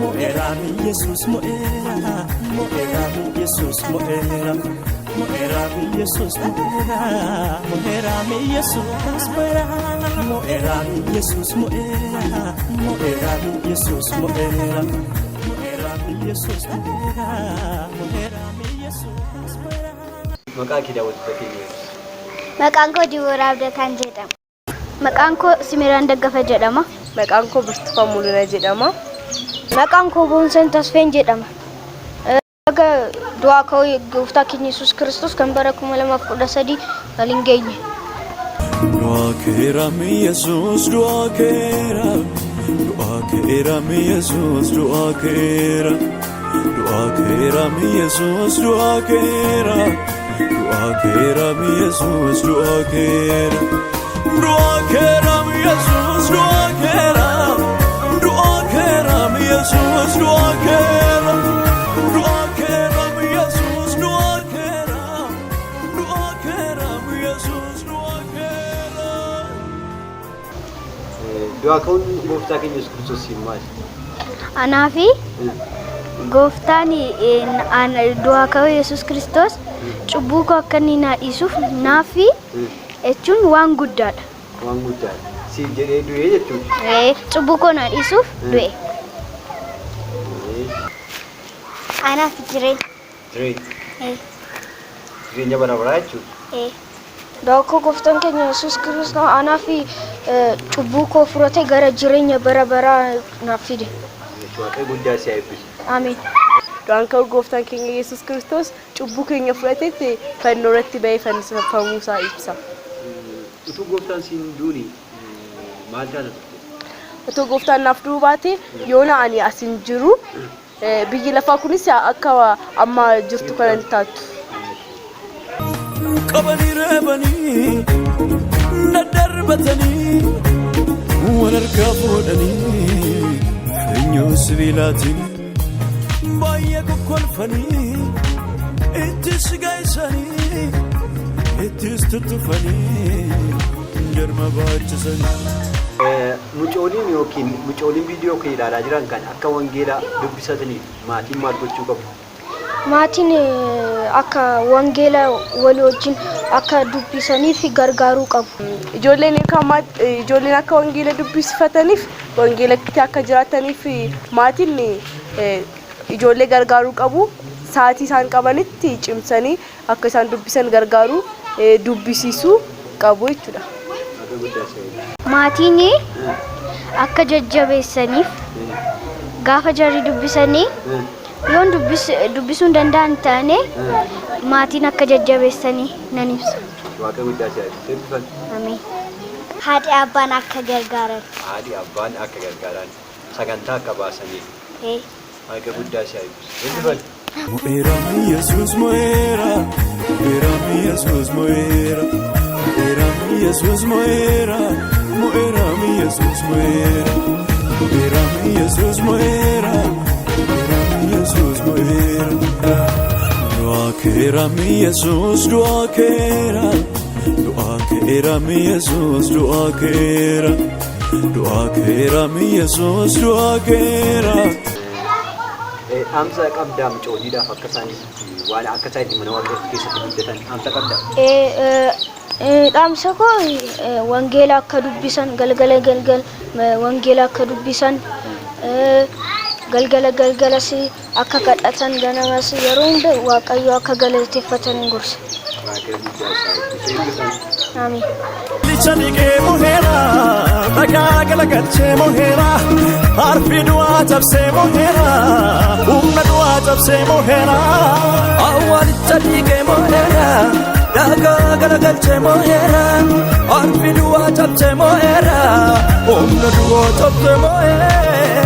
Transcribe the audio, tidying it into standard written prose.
Mo'eeraam Yesuus mo'eera, mo'eeraam Yesuus mo'eera, mo'eeraam Yesuus mo'eera, mo'eeraam Yesuus mo'eera, mo'eeraam Yesuus mo'eera, mo'eeraam Yesuus mo'eera, mo'eeraam Yesuus mo'eera, mo'eeraam Yesuus mo'eera. Maqaa kee daawwattoota keenya ibsi. Maqaan koo Dibooraa Abdataan jedhama. Maqaan koo Simiraan Daggafa jedhama. Maqaan koo Birtukaan Mul'ina jedhama. Maqaan koo Boonsan Tasfeen jedhama. Baga du'aa ka'uu gooftaa keenya Yesuus Kiristoos kan bara 2013 waliin geenye. Du'aa keeraam Yesuus du'aa keeraam, du'aa keeraam Yesuus du'aa keeraam, du'aa keeraam Yesuus du'aa keeraam, du'aa keeraam Yesuus du'aa keeraam, du'aa keeraam Yesuus du'aa keeraam, du'aa keeraam Yesuus du'aa keeraam, du'aa keeraam Yesuus du'aa keeraam, du'aa keeraam Yesuus du'aa keeraam. Du'aa ka'uun gooftaa keenya Yesuus Kiristoos siif maali? Anaa fi gooftaan du'aa ka'uu Yesuus Kiristoos cubbuu koo akka inni naa dhiisuuf naaf jechuun waan guddaadha. Waan guddaadha. Siif jedhee du'ee jechuudha. Cubbuu koo naa dhiisuuf du'e. Anaaf jireenya. Jireenya. Jireenya bara baraa jechuudha. Du'aa ka'uu gooftaan keenya Yesuus Kiristoos anaa fi cubbuu koo fudhatee gara jireenya bara baraa naaf fide. Waaqayyo guddaa si haa eebbisu. Ameen. Du'aan ka'uu gooftaan keenya Yesuus Kiristoos cubbuu keenya fudhateetti fannoo irratti ba'ee fannifamuu isaa ibsa. Utuu gooftaan siin duuni maal taata turte? Otoo gooftaan naaf du'uu baate yoona ani as hin jiru, biyyi lafaa kunis akka amma jirtu kana hin taatu. Qabanii reebanii daddarbatanii wal harkaa fuudhanii funyoo sibiilaatiin baay'ee kokkolfanii ittis gaysanii ittis tuttufanii jarma baachisanii. Mucooliin yookiin mucooliin viidiyoo kee ilaalaa jiran kan akka wangeela dubbisataniif maatiin maal gochuu qabu? Maatiin akka wangeela walii wajjin akka dubbisaniif gargaaruu qabu. Ijoolleen ijoolleen akka wangeela dubbisifataniif, wangeelatti akka jiraataniif maatiin ijoollee gargaaruu qabu. Sa'aatii isaan qabanitti cimsanii akka isaan dubbisan gargaaruu, dubbisiisuu qabu jechuudha. Waaqa guddaa si haa eebbisu. Maatiin akka jajjabeessaniif gaafa jarri dubbisanii yoon dubbisuu hin danda'an taane maatiin akka jajjabeessanii nan ibsa. Waaqa guddaa si haa eebbisu. Eebbifami. Ameen. Haadhi abbaan akka gargaaran. Haadhi abbaan akka gargaaran, sagantaa akka baasaniif. Waaqa guddaa si haa eebbisu. Eebbifami. Mo'eeraam Yesuus mo'eera, mo'eeraam Yesuus mo'eera, mo'eeraam Yesuus mo'eera, mo'eeraam Yesuus mo'eera, mo'eeraam Yesuus mo'eera, mo'eeraam Yesuus mo'eera. Du'aa keeraam Yesuus du'aa keera, du'aa keeraam Yesuus du'aa keera, du'aa keeraam Yesuus du'aa keera. Dhaamsa qabdaa mucooliidhaaf akka isaan waan akka isaan itti mana waaqayyoo keessatti guddatan dhaamsa qabdaa? Dhaamsa koo wangeela akka dubbisan, galgala galgal wangeela akka dubbisan, galgala galgalas akka kadhatan, ganamas yeroo hunda Waaqayyo akka galateeffatan hin gorsa. Waaqayyo guddaa isaa eebbisu. Eebbifami. Ameen. Licha dhiqee moheera, dhagaa galagalchee moheera, harfi du'aa cabsee moheera, humna du'aa cabsee moheera. Awwaalicha dhiqee mo'eera, dhagaa galagalchee mo'eera, harfi du'aa cabsee mo'eera, humna du'aa cabsee mo'eera.